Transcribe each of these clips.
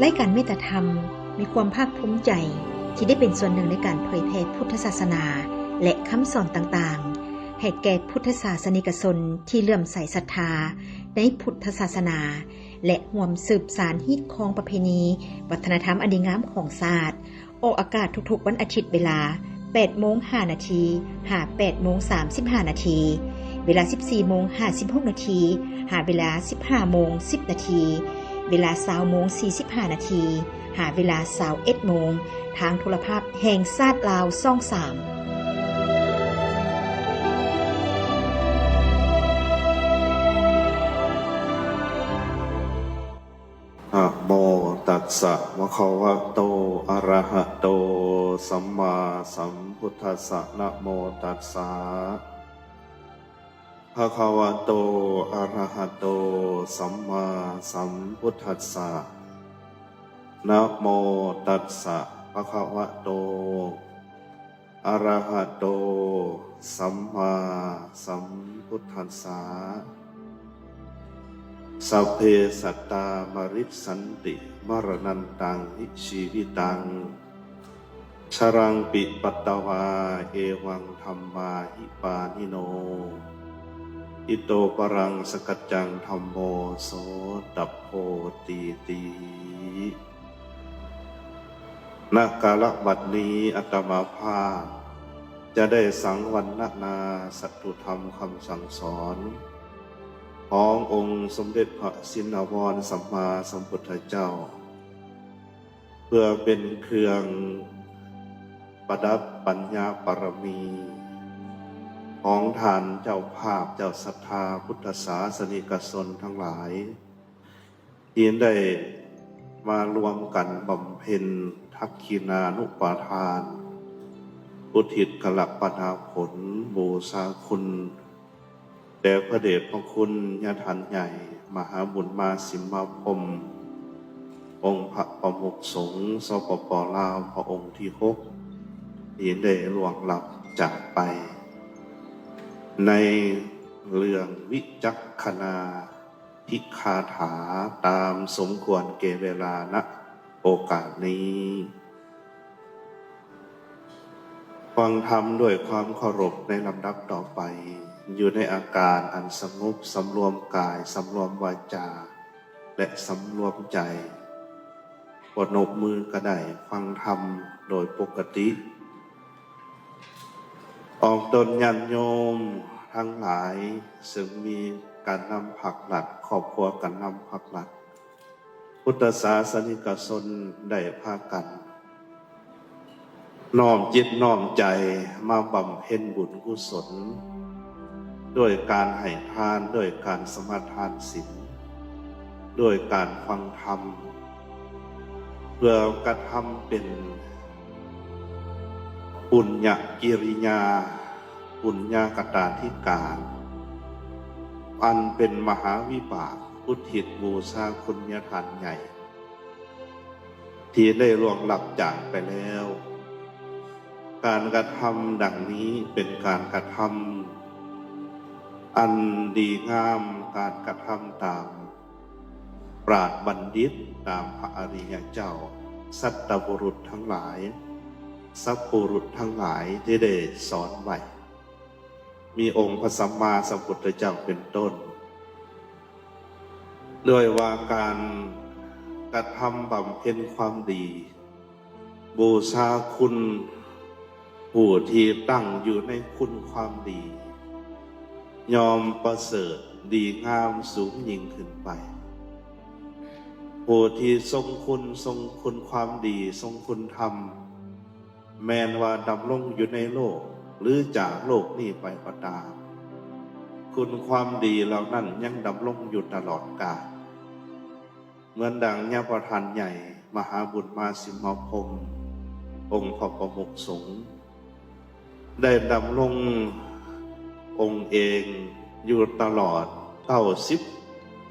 ລາຍການເມດຕາທຳ ມີຄວາມພາກພູມໃຈທີ່ໄດ້ເປັນສ່ວນໜຶ່ງໃນການເຜີຍແຜ່ພຸດທະສາສະໜາ ແລະ ຄຳສອນຕ່າງໆ ໃຫ້ແກ່ພຸດທະສາສະນິກະຊົນທີ່ເຫຼື້ອມໃສສັດທາໃນພຸດທະສາສະໜາ ແລະ ຮ່ວມສືບສານຮີດຄອງປະເພນີ ວັດທະນະທຳອັນດີງາມຂອງຊາດ. ອອກອາກາດທຸກໆວັນອາທິດເວລາແປດໂມງຫ້ານາທີ ຫາແປດໂມງສາມສິບຫ້ານາທີ, ເວລາສິບສີ່ໂມງຫ້າສິບຫົກນາທີ ຫາເວລາສິບຫ້າໂມງສິບນາທີ, ເວລາຊາວໂມງສີ່ສິບຫ້ານາທີ ຫາເວລາຊາວເອັດໂມງ ທາງໂທລະພາບແຫ່ງຊາດລາວ ຊ່ອງສາມ. ນະໂມຕັດສະ ພະຄະວະໂຕ ອະຣະຫະໂຕ ສຳມາສຳພຸດທັດສະ ນະໂມຕັດສະ ພະຄະວະໂຕ ອະຣະຫະໂຕ ສຳມາສຳພຸດທັດສະ ນະໂມຕັດສະ ພະຄະວະໂຕ ອະຣະຫະໂຕ ສຳມາສຳພຸດທັດສະ ສັບເພສັດຕາ ມະຣິດສັນຕິ ມະຣະນັນຕັງ ວິຊີວິຕັງ ຊະລັງ ວິປັດຕະວາ ເອວັງ ທຳມາຫິປານິໂນ ອິໂຕ ປະລັງ ສະກັດຈັງ ທຳໂມ ໂສຕະໂພ ຕີຕິ. ນະກາລະບັດນີ້ ອາດຕະມາພາບຈະໄດ້ສັງວັນນະນາສັດຖຸທຳຄຳສັ່ງສອນຂອງອົງສົມເດັດພະຊິນນະວອນສຳມາສຳພຸດທະເຈົ້າ ເພື່ອເປັນເຄື່ອງປະດັບປັນຍາບາລະມີຂອງທ່ານເຈົ້າພາບເຈົ້າສັດທາພຸດທະສາສະນິກະຊົນທັງຫຼາຍ ທີ່ໄດ້ມາລວມກັນບຳເພັນທັກຂິນານຸປະທານ ອຸທິດກາລະປະນາຜົນ ບູຊາຄຸນ ແດ່ພະເດດພະຄຸນຍາທ່ານໃຫຍ່ ມະຫາບຸນມາສິມມາພົມ ອົງພະປະມຸກສົງ ສປປ ລາວ ພະອົງທີຫົກ ທີ່ໄດ້ລ່ວງລັບຈາກໄປ ໃນເລື່ອງວິຈັກຂະນາ ພິກຂາຖາ ຕາມສົມຄວນແກ່ເວລາ ນະໂອກາດນີ້. ຟັງທຳດ້ວຍຄວາມເຄົາລົບໃນລຳດັບຕໍ່ໄປ ຢູ່ໃນອາການອັນສະຫງົບ, ສຳລວມກາຍ, ສຳລວມວາຈາ ແລະ ສຳລວມໃຈ. ປະນົມມືກໍໄດ້, ຟັງທຳໂດຍປົກກະຕິ. ອອກຕົນຍາດໂຍມທັງຫຼາຍ ເຊິ່ງມີການນຳພາກລັດ, ຄອບຄົວການນຳພາກລັດ, ພຸດທະສາສະນິກະຊົນໄດ້ພາກັນນ້ອມຈິດນ້ອມໃຈມາບຳເພັນບຸນກຸສົນ ດ້ວຍການໃຫ້ທານ, ດ້ວຍການສະມາທານສິນ, ດ້ວຍການຟັງທຳ, ເພື່ອກະທຳເປັນປຸນຍະກິລິຍາ, ປຸນຍະກະຕາທິການ ອັນເປັນມະຫາວິບາກ ອຸທິດບູຊາຄຸນຍາທ່ານໃຫຍ່ ທີ່ໄດ້ລ່ວງລັບຈາກໄປແລ້ວ. ການກະທຳດັ່ງນີ້ເປັນການກະທຳອັນດີງາມ, ການກະທຳຕາມປາດບັນດິດ, ຕາມພະອະລິຍະເຈົ້າ, ສັດຕະບຸລຸດທັງຫຼາຍ, ສັບບຸລຸດທັງຫຼາຍທີ່ໄດ້ສອນໄວ້. ມີອົງພະສຳມາສຳພຸດທະເຈົ້າເປັນຕົ້ນ, ດ້ວຍວ່າການກະທຳບຳເພັນຄວາມດີ, ບູຊາຄຸນຜູ້ທີ່ຕັ້ງຢູ່ໃນຄຸນຄວາມດີ, ຍ່ອມປະເສີດດີງາມສູງຍິ່ງຂຶ້ນໄປ. ຜູ້ທີ່ຊົງຄຸນ, ຊົງຄຸນຄວາມດີ, ຊົງຄຸນທຳ, ແມ່ນວ່າດຳລົງຢູ່ໃນໂລກ ຫຼື ຈາກໂລກນີ້ໄປກໍຕາມ, ຄຸນຄວາມດີເຫຼົ່ານັ້ນຍັງດຳລົງຢູ່ຕະຫຼອດການ. ເໝືອນດັ່ງຍາປະທານໃຫຍ່ ມະຫາບຸນມາສິມມາພົມ ອົງພະປະມຸກສົງ ໄດ້ດຳລົງອົງເອງຢູ່ຕະຫຼອດເກົ້າສິບ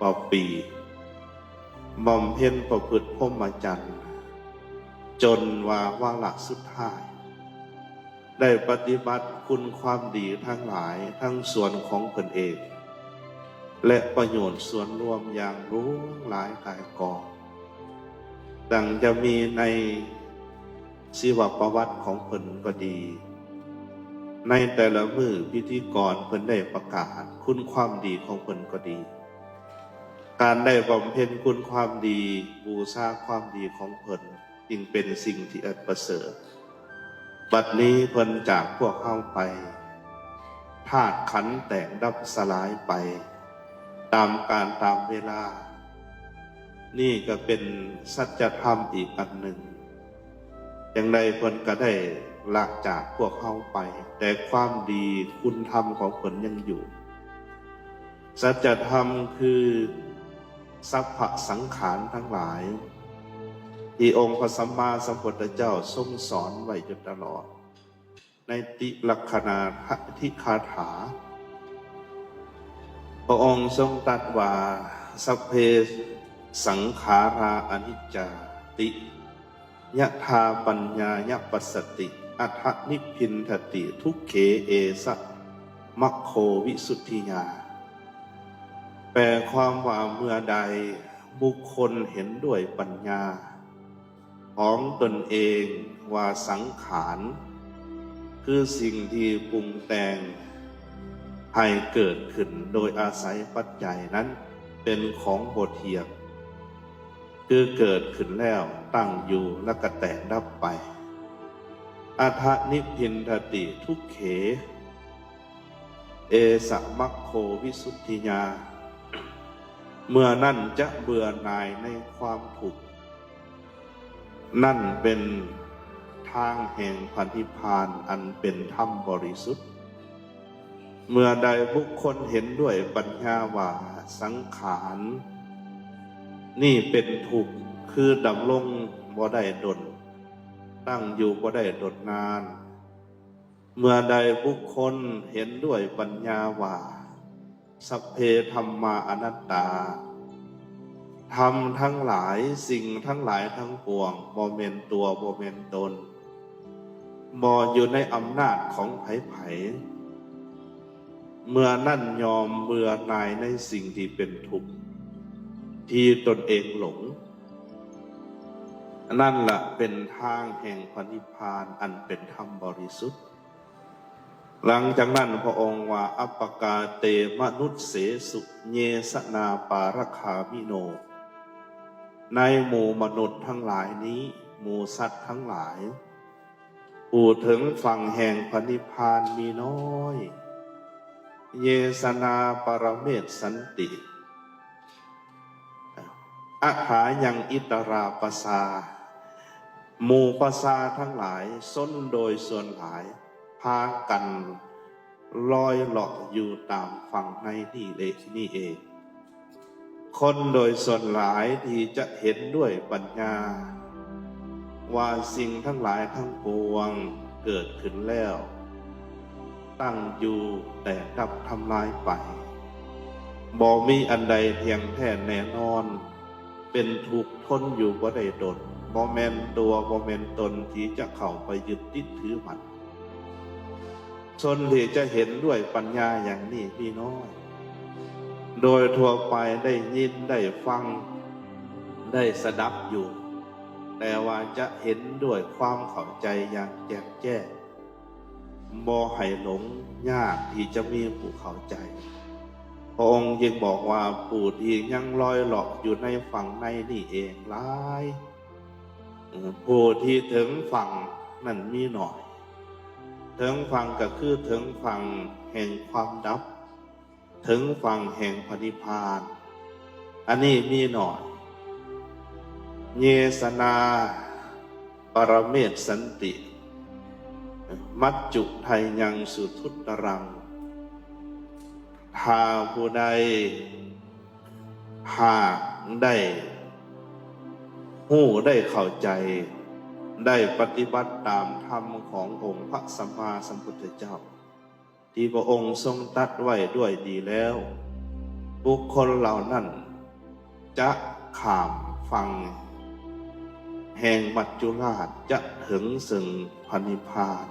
ກວ່າປີ, ບຳເພັນປະພຶດພົມມະຈັນ ຈົນວ່າວາລະສຸດທ້າຍ ໄດ້ປະຕິບັດຄຸນຄວາມດີທັງຫຼາຍ ທັງສ່ວນຂອງເພິ່ນເອງ ແລະ ປະໂຫຍດສ່ວນລວມຢ່າງຫຼວງຫຼາຍກ່າຍກອງ. ດັ່ງຈະມີໃນຊີວະປະຫວັດຂອງເພິ່ນກໍດີ, ໃນແຕ່ລະມື້ພິທີກອນເພິ່ນໄດ້ປະກາດຄຸນຄວາມດີຂອງເພິ່ນກໍດີ, ການໄດ້ບຳເພັນຄຸນຄວາມດີ, ບູຊາຄວາມດີຂອງເພິ່ນ ຈຶ່ງເປັນສິ່ງທີ່ອັນປະເສີດ. ບັດນີ້ເພິ່ນຈາກພວກເຮົາໄປ, ທາດຂັນແຕກດັບສະຫຼາຍໄປຕາມການຕາມເວລາ. ນີ້ກໍເປັນສັດຈະທຳອີກອັນໜຶ່ງ. ຈັ່ງໃດເພິ່ນກໍໄດ້ລະຈາກພວກເຮົາໄປ, ແຕ່ຄວາມດີຄຸນທຳຂອງເພິ່ນຍັງຢູ່. ສັດຈະທຳຄືສັບພະສັງຂານທັງຫຼາຍ ທີ່ອົງພະສຳມາສຳພຸດທະເຈົ້າຊົງສອນໄວ້ຢູ່ຕະຫຼອດ ໃນຕິລັກຂະນາທິຄາຖາ. ພະອົງຊົງຕັດວ່າ ສັບເພສັງຂາຣາອະນິດຈາຕິ ຍະທາປັນຍາຍະປັດສະຕິ ອະຖະນິບພິນທະຕິ ທຸກເຂ ເອສະມັກໂຄວິສຸດທິຍາ. ແປຄວາມວ່າ ເມື່ອໃດບຸກຄົນເຫັນດ້ວຍປັນຍາຂອງຕົນເອງວ່າສັງຂານຄືສິ່ງທີ່ປຸງແຕ່ງໃຫ້ເກີດຂຶ້ນໂດຍອາໄສປັດໄຈນັ້ນເປັນຂອງບໍ່ທ່ຽງ ຄືເກີດຂຶ້ນແລ້ວຕັ້ງຢູ່ ແລະກະແຕກດັບໄປ. ອະຖະນິບພິນທະຕິ ທຸກເຂ ເອສະມັກໂຄວິສຸດທິຍາ. ເມື່ອນັ້ນຈະເບື່ອໜ່າຍໃນຄວາມທຸກ. ນັ້ນເປັນທາງແຫ່ງພະນິບພານອັນເປັນທຳບໍລິສຸດ. ເມື່ອໃດບຸກຄົນເຫັນດ້ວຍປັນຍາວ່າສັງຂານນີ້ເປັນທຸກ ຄືດຳລົງບໍ່ໄດ້ດົນ, ຕັ້ງຢູ່ບໍ່ໄດ້ດົນນານ. ເມື່ອໃດບຸກຄົນເຫັນດ້ວຍປັນຍາວ່າ ສັບເພທຳມາອະນັດຕາ, ທຳທັງຫຼາຍ, ສິ່ງທັງຫຼາຍທັງປວງ ບໍ່ແມ່ນຕົວ, ບໍ່ແມ່ນຕົນ, ບໍ່ຢູ່ໃນອຳນາດຂອງໃຜໆ, ເມື່ອນັ້ນຍອມເບື່ອໜ່າຍໃນສິ່ງທີ່ເປັນທຸກ ທີ່ຕົນເອງຫຼົງ. ອັນນັ້ນລະເປັນທາງແຫ່ງພະນິບພານອັນເປັນທຳບໍລິສຸດ. ຫຼັງຈາກນັ້ນພະອົງວ່າ ອັບປະກາເຕມະນຸດເສສຸ ເຍສະນາປາຣະຄາມິໂນ, ໃນໝູ່ມະນຸດທັງຫຼາຍນີ້, ໝູ່ສັດທັງຫຼາຍ, ຜູ້ເຖິງຝັ່ງແຫ່ງພະນິບພານມີນ້ອຍ. ເຍສະນາປະຣະເມດສັນຕິ ອະຖາຍັງອິດຕະຣາປະຊາ, ໝູ່ປະຊາທັງຫຼາຍ ຊົນໂດຍສ່ວນຫຼາຍ ພາກັນລອຍເລາະຢູ່ຕາມຝັ່ງໃນນີ້ເລ ນີ້ເອງ. ຄົນໂດຍສ່ວນຫຼາຍທີ່ຈະເຫັນດ້ວຍປັນຍາວ່າສິ່ງທັງຫຼາຍທັງປວງເກີດຂຶ້ນແລ້ວ ຕັ້ງຢູ່ ແຕກດັບທຳລາຍໄປ, ບໍ່ມີອັນໃດທ່ຽງແທ້ແນ່ນອນ, ເປັນທຸກ ທົນຢູ່ບໍ່ໄດ້ດົນ, ບໍ່ແມ່ນຕົວ ບໍ່ແມ່ນຕົນທີ່ຈະເຂົ້າໄປຍຶດຕິດຖືໝັ້ນ. ຊົນທີ່ຈະເຫັນດ້ວຍປັນຍາຢ່າງນີ້ມີນ້ອຍ. ໂດຍທົ່ວໄປໄດ້ຍິນໄດ້ຟັງໄດ້ສະດັບຢູ່, ແຕ່ວ່າຈະເຫັນດ້ວຍຄວາມເຂົ້າໃຈຢ່າງແຈ່ມແຈ້ງ, ບໍ່ໃຫ້ຫຼົງ, ຍາກທີ່ຈະມີຜູ້ເຂົ້າໃຈ. ພະອົງຈຶ່ງບອກວ່າ ຜູ້ທີ່ຍັງລອຍເລາະຢູ່ໃນຝັ່ງໃນນີ້ເອງຫຼາຍ, ຜູ້ທີ່ເຖິງຝັ່ງນັ້ນມີໜ້ອຍ. ເຖິງຝັ່ງກໍຄືເຖິງຝັ່ງແຫ່ງຄວາມດັບ, ເຖິງຝັ່ງແຫ່ງພະນິບພານ, ອັນນີ້ມີໜ້ອຍ. ເຍສະນາປະຣະເມດສັນຕິ ມັດຈຸໄທຍັງສຸທຸດຕະລັງ. ຖ້າຜູ້ໃດຫາກໄດ້ຮູ້ໄດ້ເຂົ້າໃຈ, ໄດ້ປະຕິບັດຕາມທຳຂອງອົງພະສຳມາສຳພຸດທະເຈົ້າ ທີ່ພະອົງຊົງຕັດໄວ້ດ້ວຍດີແລ້ວ, ບຸກຄົນເຫຼົ່ານັ້ນຈະຂ້າມຝັ່ງແຫ່ງມັດຈຸລາດ, ຈະເຖິງເຊິ່ງພະນິບພານ.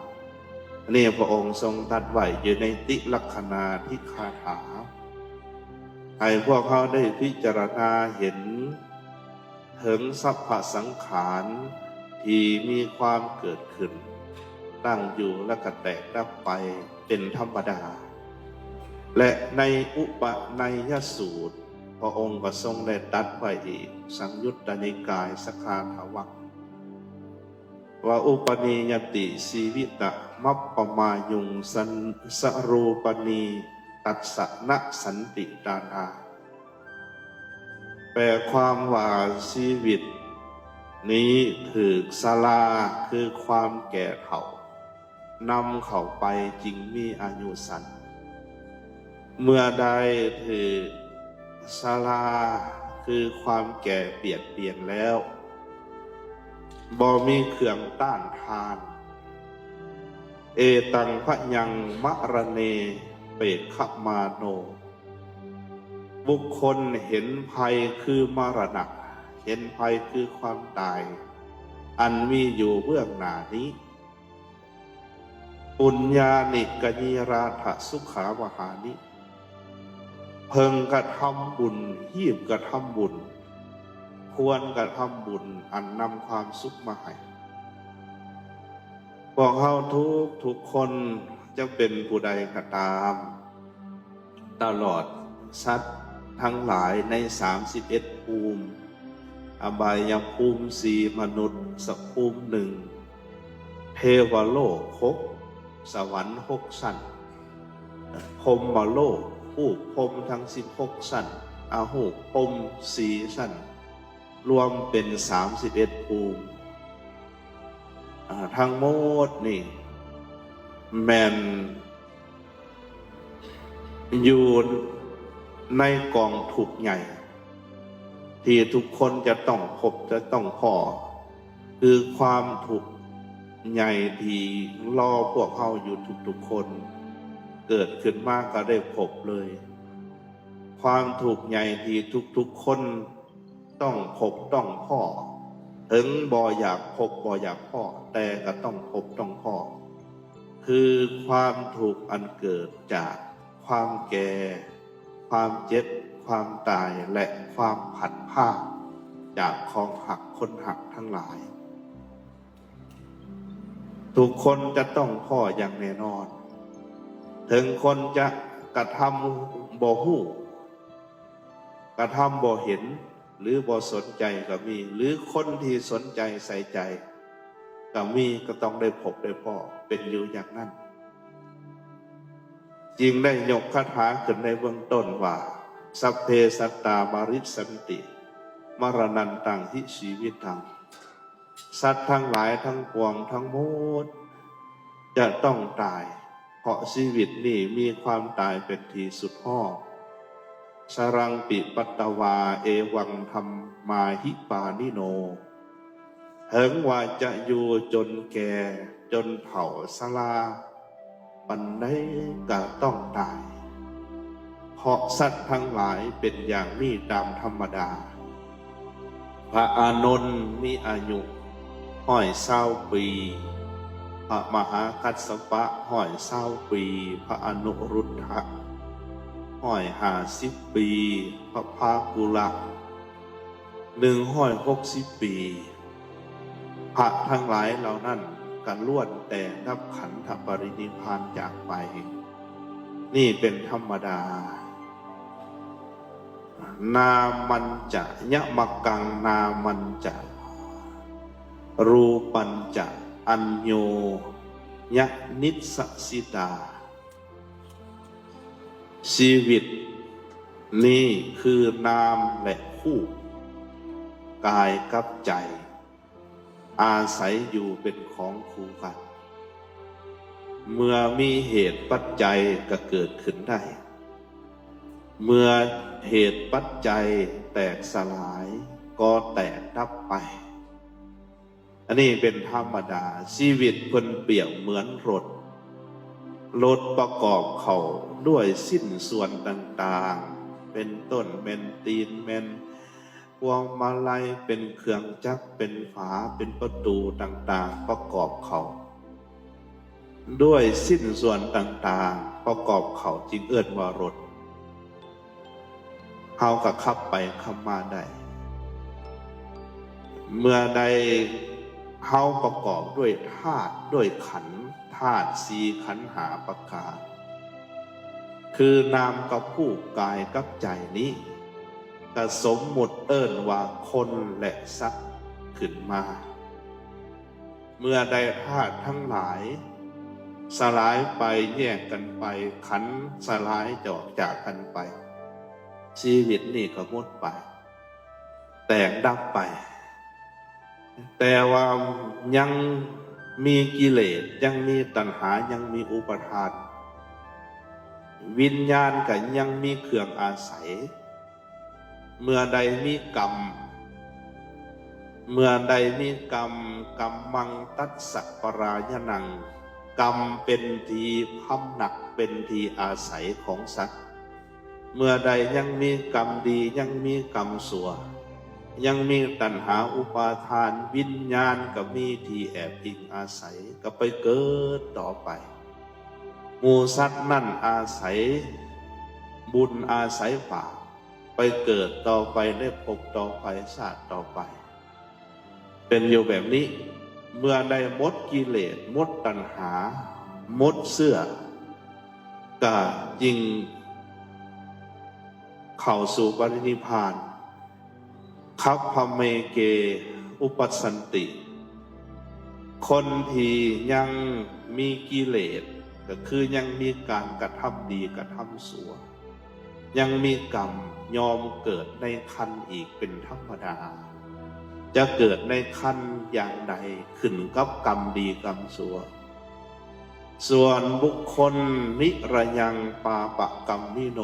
ອັນນີ້ພະອົງຊົງຕັດໄວ້ຢູ່ໃນຕິລັກຂະນາທິຄາຖາ, ໃຫ້ພວກເຮົາໄດ້ພິຈາລະນາເຫັນ ເຖິງສັບພະສັງຂານທີ່ມີຄວາມເກີດຂຶ້ນ, ຕັ້ງຢູ່ ແລະ ກໍແຕກດັບໄປເປັນທຳມະດາ. ແລະ ໃນອຸປະໄນຍະສູດ ພະອົງກໍຊົງໄດ້ຕັດໄວ້ອີກ, ສັງຍຸດຕະນິກາຍ ສະຄາທະວັກ ວ່າ ອຸປະນິຍະຕິຊີວິຕະ ມັບປະມາຍຸງ ສັນ ສະຣູປະນີ ຕັດສະນະສັນຕິຕານາ. ແປຄວາມວ່າຊີວິດນີ້ຖືກຊະລາ ຄືຄວາມແກ່ເຖົ້າ ນຳເຂົ້າໄປຈຶ່ງມີອາຍຸສັ້ນ. ເມື່ອໃດຖືກຊະລາ ຄືຄວາມແກ່ບຽດບຽນແລ້ວ ບໍ່ມີເຄື່ອງຕ້ານທານ. ເອຕັງພະຍັງມະຣະເນ ເປກຂະມາໂນ. ບຸກຄົນເຫັນໄພຄືມະຣະນະ, ເຫັນໄພຄືຄວາມຕາຍ ອັນມີຢູ່ເບື້ອງໜ້ານີ້. ປຸນຍານິກະຢີຣາທະສຸຂາວະຫານິ. ເພິ່ງກະທຳບຸນ, ຮີບກະທຳບຸນ, ຄວນກະທຳບຸນ ອັນນຳຄວາມສຸກມາໃຫ້. ພວກເຮົາທຸກໆຄົນ ຈະເປັນຜູ້ໃດກໍຕາມ, ຕະຫຼອດສັດທັງຫຼາຍໃນສາມສິບເອັດພູມ, ອະບາຍຍະພູມສີ່, ມະນຸດສະພູມໜຶ່ງ, ເທວະໂລກຫົກ, ສະຫວັນຫົກຊັ້ນ, ພົມມະໂລກ, ຮູບພົມທັງສິບຫົກຊັ້ນ, ອະຮູບພົມສີ່ຊັ້ນ, ລວມເປັນສາມສິບເອັດພູມ. ອາ ທັງໝົດນີ້ແມ່ນຢູ່ໃນກອງທຸກໃຫຍ່ ທີ່ທຸກຄົນຈະຕ້ອງພົບ ຈະຕ້ອງພໍ້, ຄືຄວາມທຸກໃຫຍ່ທີ່ລໍພວກເຮົາຢູ່ທຸກໆຄົນ, ເກີດຂຶ້ນມາກໍໄດ້ພົບເລີຍ. ຄວາມທຸກໃຫຍ່ທີ່ທຸກໆຄົນ ຕ້ອງພົບຕ້ອງພໍ້, ເຖິງບໍ່ຢາກພົບບໍ່ຢາກພໍ້, ແຕ່ກໍຕ້ອງພົບຕ້ອງພໍ້, ຄືຄວາມທຸກອັນເກີດຈາກຄວາມແກ່, ຄວາມເຈັບ, ຄວາມຕາຍ ແລະ ຄວາມພັດພາກຈາກຂອງຮັກຄົນຮັກທັງຫຼາຍ. ທຸກຄົນຈະຕ້ອງພໍ້ຢ່າງແນ່ນອນ, ເຖິງຄົນຈະກະທຳບໍ່ຮູ້, ກະທຳບໍ່ເຫັນ ຫຼື ບໍ່ສົນໃຈກໍມີ, ຫຼື ຄົນທີ່ສົນໃຈໃສ່ໃຈກໍມີ, ກໍຕ້ອງໄດ້ພົບໄດ້ພໍ້ເປັນຢູ່ຢ່າງນັ້ນ. ຈຶ່ງໄດ້ຍົກຄາຖາຂຶ້ນໃນເບື້ອງຕົ້ນວ່າ ສັບເພສັດຕາ ມະຣິດສັນຕິ ມະຣະນັນຕັງ ຫິ ຊີວິຕັງ. ສັດທັງຫຼາຍທັງປວງທັງໝົດຈະຕ້ອງຕາຍ, ເພາະຊີວິດນີ້ມີຄວາມຕາຍເປັນທີ່ສຸດຮອດ. ສະລັງປິປັດຕະວາ ເອວັງທັມມາຫິປານິໂນ. ເຖິງວ່າຈະຢູ່ຈົນແກ່ຈົນເຖົ້າຊະລາ ປານໃດກໍຕ້ອງຕາຍ, ເພາະສັດທັງຫຼາຍເປັນຢ່າງນີ້ຕາມທຳມະດາ. ພະອານົນມີອາຍຸຮ້ອຍຊາວປີ, ພະມະຫາກັດສະປະຮ້ອຍຊາວປີ, ພະອະນຸລຸດທະຮ້ອຍຫ້າສິບປີ, ພະພາກຸລະ ໜຶ່ງຮ້ອຍຫົກສິບປີ, ພະທັງຫຼາຍເຫຼົ່ານັ້ນກໍລ້ວນແຕ່ດັບຂັນທະປະລິນິບພານຈາກໄປ. ນີ້ເປັນທຳມະດາ. ນາມັນຈະ ຍະມະກັງ ນາມັນຈະ ຮູປັນຈະ ອັນໂຍ ຍະນິດສະສິຕາ. ຊີວິດນີ້ຄືນາມ ແລະ ຮູບ, ກາຍກັບໃຈ ອາໄສຢູ່ເປັນຂອງຄູ່ກັນ. ເມື່ອມີເຫດປັດໄຈກໍເກີດຂຶ້ນໄດ້, ເມື່ອເຫດປັດໄຈແຕກສະຫຼາຍກໍແຕກດັບໄປ. ອັນນີ້ເປັນທຳມະດາ. ຊີວິດເພິ່ນປຽບເໝືອນລົດ, ລົດປະກອບເຂົ້າດ້ວຍຊິ້ນສ່ວນຕ່າງໆ ເປັນຕົ້ນແມ່ນຕີນ, ແມ່ນພວງມາໄລ, ເປັນເຄື່ອງຈັກ, ເປັນຝາ, ເປັນປະຕູຕ່າງໆ ປະກອບເຂົ້າ ດ້ວຍຊິ້ນສ່ວນຕ່າງໆ ປະກອບເຂົ້າ ຈຶ່ງເອີ້ນວ່າລົດ. ເຮົາກໍຂັບໄປຂັບມາໄດ້. ເມື່ອໃດເຮົາປະກອບດ້ວຍທາດ ດ້ວຍຂັນ ທາດສີ່ ຂັນຫ້າປະການ ຄືນາມກະພູກາຍກັບໃຈນີ້ ກະສົມມຸດເອີ້ນວ່າຄົນ ແລະ ສັດຂຶ້ນມາ. ເມື່ອໃດທາດທັງຫຼາຍສະຫຼາຍໄປ ແຍກກັນໄປ ຂັນສະຫຼາຍຈອກຈາກກັນໄປ ຊີວິດນີ້ກໍໝົດໄປ ແຕກດັບໄປ. ແຕ່ວ່າຍັງມີກິເລດ ຍັງມີຕັນຫາ ຍັງມີອຸປາທານ ວິນຍານກໍຍັງມີເຄື່ອງອາໄສ. ເມື່ອໃດມີກຳ ເມື່ອໃດມີກຳ ກຳມັງຕັດສະປະລາຍະນັງ ກຳເປັນທີ່ພຳນັກ ເປັນທີ່ອາໄສຂອງສັດ. ເມື່ອໃດຍັງມີກຳດີ ຍັງມີກຳຊົ່ວ ຍັງມີຕັນຫາອຸປາທານ ວິນຍານກໍມີທີ່ແອບອີງອາໄສ ກໍໄປເກີດຕໍ່ໄປ. ໝູ່ສັດນັ້ນອາໄສບຸນອາໄສບາບ ໄປເກີດຕໍ່ໄປໃນພົບຕໍ່ໄປຊາດຕໍ່ໄປ ເປັນຢູ່ແບບນີ້. ເມື່ອໃດໝົດກິເລດ ໝົດຕັນຫາ ໝົດເຊື້ອ ກະຈຶ່ງເຂົ້າສູ່ປະລິນິບພານ. ຄັບພະເມເກ ອຸປັດສັນຕິ ຄົນທີ່ຍັງມີກິເລດ ກໍຄືຍັງມີການກະທຳດີກະທຳຊົ່ວ ຍັງມີກຳ ຍ່ອມເກີດໃນຄັນອີກເປັນທຳມະດາ. ຈະເກີດໃນຄັນຢ່າງໃດ ຂຶ້ນກັບກຳດີກຳຊົ່ວ. ສ່ວນບຸກຄົນນິຣະຍັງປາປະກັມມິໂນ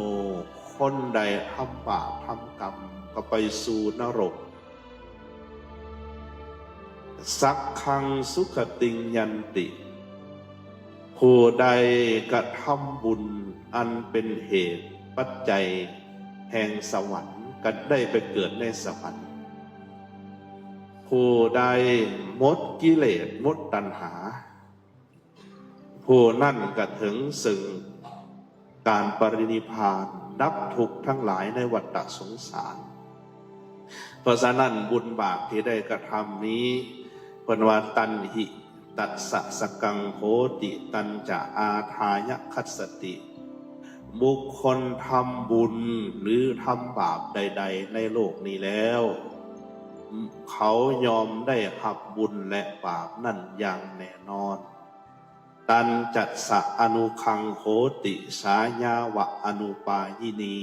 ຄົນໃດທຳບາບທຳກຳ ກໍໄປສູ່ນະລົກ. ສັກຄັງສຸຄະຕິງຍັນຕິ ຜູ້ໃດກະທຳບຸນອັນເປັນເຫດປັດໄຈແຫ່ງສະຫວັນ ກໍໄດ້ໄປເກີດໃນສະຫວັນ. ຜູ້ໃດໝົດກິເລດ ໝົດຕັນຫາ ຜູ້ນັ້ນກະເຖິງເຊິ່ງການປະລິນິບພານ ດັບທຸກທັງຫຼາຍໃນວັດຕະສົງສານ. ເພາະສະນັ້ນ ບຸນບາບທີ່ໄດ້ກະທຳນີ້ ເພິ່ນວ່າ ຕັນຫິ ຕັດສະສະກັງໂຫຕິ ຕັນຈະອາທາຍະຄັດສະຕິ ບຸກຄົນທຳບຸນ ຫຼື ທຳບາບໃດໆໃນໂລກນີ້ແລ້ວ ເຂົາຍ່ອມໄດ້ຮັບບຸນ ແລະ ບາບນັ້ນຢ່າງແນ່ນອນ. ຕັນຈັດສະອະນຸຄັງໂຫຕິ ສາຍາວະອະນຸປາຍິນີ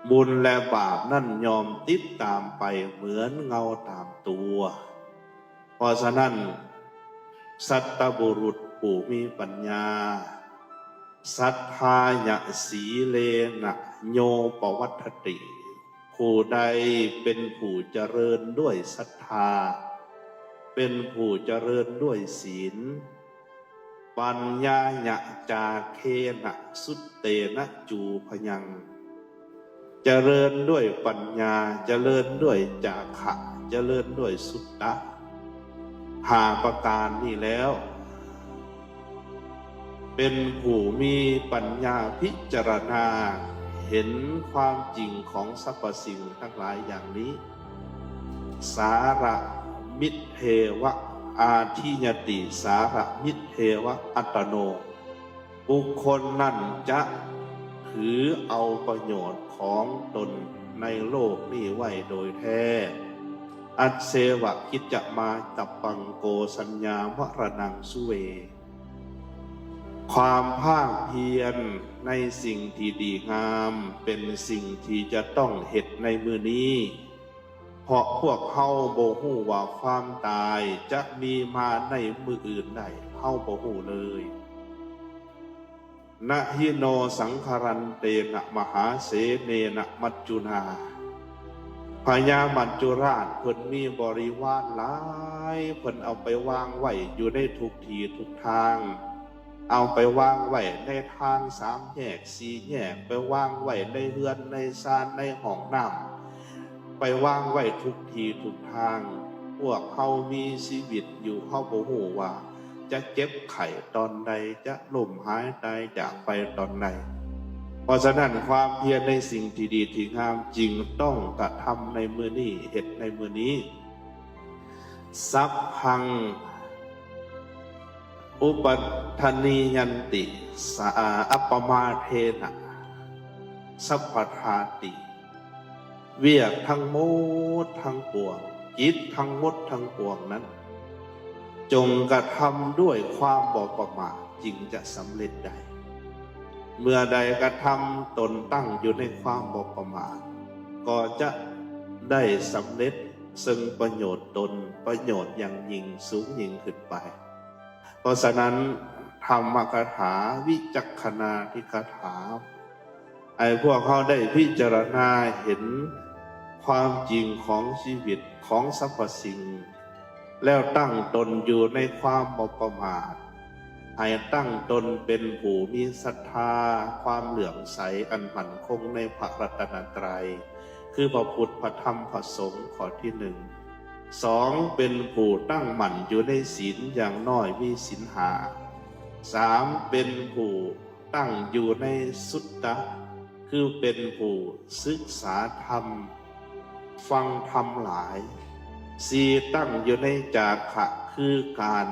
ບຸນ ແລະ ບາບນັ້ນຍ່ອມຕິດຕາມໄປເໝືອນເງົາຕາມຕົວ. ເພາະສະນັ້ນ ສັດຕະບຸລຸດຜູ້ມີປັນຍາ ສັດທາຍະສີເລນະໂຍປະວັດຖະຕິ ຜູ້ໃດເປັນຜູ້ຈະເລີນດ້ວຍສັດທາ ເປັນຜູ້ຈະເລີນດ້ວຍສີນ ປັນຍາຍະຈາເຄນະສຸດເຕນະຈູພະຍັງ ຈະເລີນດ້ວຍປັນຍາ ຈະເລີນດ້ວຍຈາຄະ ຈະເລີນດ້ວຍສຸດຕະ ຫ້າປະການນີ້ແລ້ວ ເປັນຜູ້ມີປັນຍາພິຈາລະນາເຫັນຄວາມຈິງຂອງສັບພະສິ່ງທັງຫຼາຍຢ່າງນີ້ ສາລະມິດເທວະ ອາທິຍະຕິ ສາລະມິດເທວະ ອັດຕະໂນ ບຸກຄົນນັ້ນຈະຖືເອົາປະໂຫຍດຂອງຕົນໃນໂລກນີ້ໄວ້ໂດຍແທ້. ອັດເຊວະກິດຈະມາຕະປັງໂກ ສັນຍາມະລະນັງສຸເວ ຄວາມພາກພຽນໃນສິ່ງທີ່ດີງາມ ເປັນສິ່ງທີ່ຈະຕ້ອງເຮັດໃນມື້ນີ້ ເພາະພວກເຮົາບໍ່ຮູ້ວ່າຄວາມຕາຍຈະມີມາໃນມື້ອື່ນໃດ ເຮົາບໍ່ຮູ້ເລີຍ. ນະຫິໂນສັງຄະລັນເຕນະມະຫາເສເນນະມັດຈຸນາ ພະຍາມັດຈຸລາດເພິ່ນມີບໍລິວານຫຼາຍ ເພິ່ນເອົາໄປວາງໄວ້ຢູ່ໃນທຸກທີ່ທຸກທາງ ເອົາໄປວາງໄວ້ໃນທາງສາມແຍກ ສີ່ແຍກ ໄປວາງໄວ້ໃນເຮືອນໃນຊານ ໃນຫ້ອງນ້ຳ ໄປວາງໄວ້ທຸກທີ່ທຸກທາງ. ພວກເຮົາມີຊີວິດຢູ່ ເຮົາບໍ່ຮູ້ວ່າຈະເຈັບໄຂ້ຕອນໃດ ຈະລົ້ມຫາຍຕາຍຈາກໄປຕອນໃດ. ເພາະສະນັ້ນ ຄວາມພຽນໃນສິ່ງທີ່ດີທີ່ງາມຈຶ່ງຕ້ອງກະທຳໃນມື້ນີ້ ເຮັດໃນມື້ນີ້. ສັບພັງ ອຸປັດທະນີຍັນຕິ ສະ ອັບປະມາເທນະ ສັບພະທາຕິ ວຽກທັງໝົດທັງປວງ ກິດທັງໝົດທັງປວງນັ້ນ ຈົ່ງກະທຳດ້ວຍຄວາມບໍ່ປະໝາດ ຈຶ່ງຈະສຳເລັດໄດ້. ເມື່ອໃດກະທຳຕົນຕັ້ງຢູ່ໃນຄວາມບໍ່ປະໝາດ ກໍຈະໄດ້ສຳເລັດເຊິ່ງປະໂຫຍດຕົນ ປະໂຫຍດຢ່າງຍິ່ງສູງຍິ່ງຂຶ້ນໄປ. ເພາະສະນັ້ນ ທຳມະກະຖາ ວິຈັກຂະນາທິກະຖາ ໃຫ້ພວກເຮົາໄດ້ພິຈາລະນາເຫັນຄວາມຈິງຂອງຊີວິດ ຂອງສັບພະສິ່ງ ແລ້ວຕັ້ງຕົນຢູ່ໃນຄວາມບໍ່ປະໝາດ ໃຫ້ຕັ້ງຕົນເປັນຜູ້ມີສັດທາ ຄວາມເຫຼື້ອມໃສອັນໝັ້ນຄົງໃນພະລັດຕະນະໄຕ ຄືພະພຸດ ພະທຳ ພະສົງ ຂໍ້ທີໜຶ່ງ. ສອງ ເປັນຜູ້ຕັ້ງໝັ້ນຢູ່ໃນສິນ ຢ່າງນ້ອຍມີສິນຫ້າ. ສາມ ເປັນຜູ້ຕັ້ງຢູ່ໃນສຸດຕະ ຄືເປັນຜູ້ສຶກສາທຳ ຟັງທຳຫຼາຍ. ສີ່ ຕັ້ງຢູ່ໃນຈາຄະ ຄືການ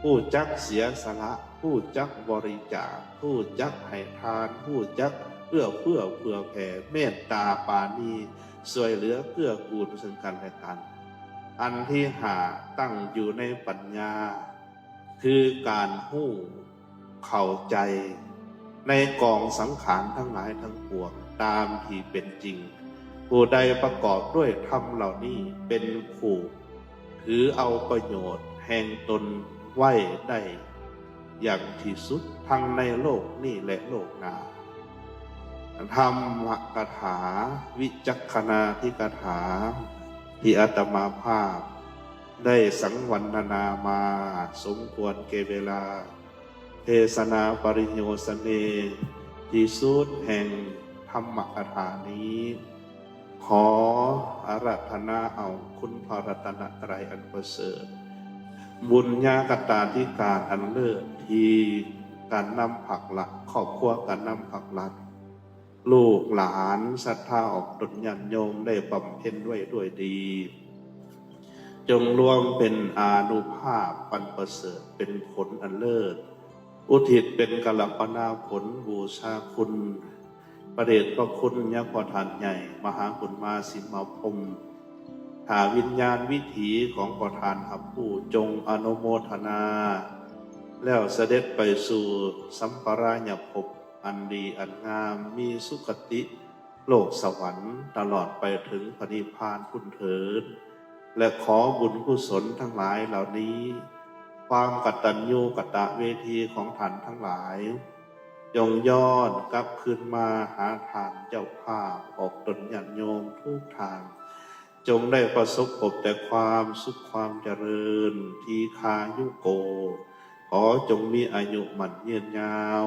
ຮູ້ຈັກເສຍສະຫຼະ ຮູ້ຈັກບໍລິຈາກ ຮູ້ຈັກໃຫ້ທານ ຮູ້ຈັກເອື້ອເຟື້ອເຜື່ອແຜ່ ເມດຕາປານີ ຊ່ວຍເຫຼືອເກື້ອກູນເຊິ່ງກັນແລະກັນ. ອັນທີຫ້າ ຕັ້ງຢູ່ໃນປັນຍາ ຄືການຮູ້ເຂົ້າໃຈໃນກອງສັງຂານທັງຫຼາຍທັງປວງຕາມທີ່ເປັນຈິງ. ຜູ້ໃດປະກອບດ້ວຍທຳເຫຼົ່ານີ້ ເປັນຜູ້ຖືເອົາປະໂຫຍດແຫ່ງຕົນໄວ້ໄດ້ຢ່າງທີ່ສຸດ ທັງໃນໂລກນີ້ ແລະ ໂລກໜ້າ. ທຳມະກະຖາ ວິຈັກຂະນາທິກະຖາ ທີ່ອາດຕະມາພາບໄດ້ສັງວັນນະນາມາ ສົມຄວນແກ່ເວລາ ເທສະນາປະລິໂຍສະເນ ທີ່ສຸດແຫ່ງທຳມະກະຖານີ້ ຂໍອາລາທະນາເອົາຄຸນພະລັດຕະນະໄຕອັນປະເສີດ, ບຸນຍາກະຕາທິການອັນເລີດ ທີ່ການນຳພັກລັດ, ຄອບຄົວການນຳພັກລັດ, ລູກຫຼານສັດທາອອກຕົນຍາດໂຍມໄດ້ບຳເພັນໄວ້ດ້ວຍດີ, ຈົ່ງລວມເປັນອານຸພາບອັນປະເສີດ, ເປັນຜົນອັນເລີດ, ອຸທິດເປັນກາລະປະນາຜົນບູຊາຄຸນ ພະເດດພະຄຸນຍາພໍ່ທ່ານໃຫຍ່ ມະຫາບຸນມາສິມມາພົມ, ຖ້າວິນຍານວິຖີຂອງພໍ່ທ່ານຮັບຮູ້ ຈົ່ງອະນຸໂມທະນາ ແລ້ວສະເດັດໄປສູ່ສຳປະລາຍະພົບອັນດີອັນງາມ, ມີສຸຄະຕິໂລກສະຫວັນ ຕະຫຼອດໄປເຖິງພະນິບພານພຸ້ນເທີດ ແລະ ຂໍບຸນກຸສົນທັງຫຼາຍເຫຼົ່ານີ້, ຄວາມກະຕັນຍູກະຕະເວທີຂອງທ່ານທັງຫຼາຍ ຈົ່ງຍ້ອນກັບຄືນມາຫາທ່ານເຈົ້າພາບອອກຕົນຍາດໂຍມທຸກທ່ານ, ຈົ່ງໄດ້ປະສົບພົບແຕ່ຄວາມສຸກຄວາມຈະເລີນ, ທີຄາຍຸໂກ, ຂໍຈົ່ງມີອາຍຸໝັ້ນຍືນຍາວ,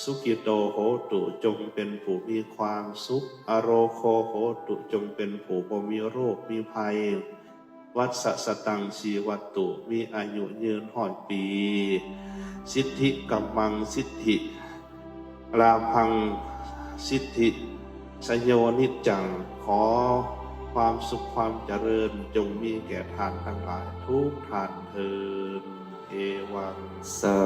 ສຸກິໂຕໂຫຕຸ, ຈົ່ງເປັນຜູ້ມີຄວາມສຸກ, ອະໂຣໂຄໂຫຕຸ, ຈົ່ງເປັນຜູ້ບໍ່ມີໂລກມີໄພ, ວັດສະສະຕັງຊີວັດຕຸ, ມີອາຍຸຍືນຮ້ອຍປີ, ສິດທິກັມມັງ, ສິດທິລາພັງ, ສິດທິສະໂຍນິດຈັງ, ຂໍຄວາມສຸກຄວາມຈະເລີນຈົ່ງມີແກ່ທ່ານທັງຫຼາຍທຸກທ່ານເທີ້ນ. ເອວັງ. ສາ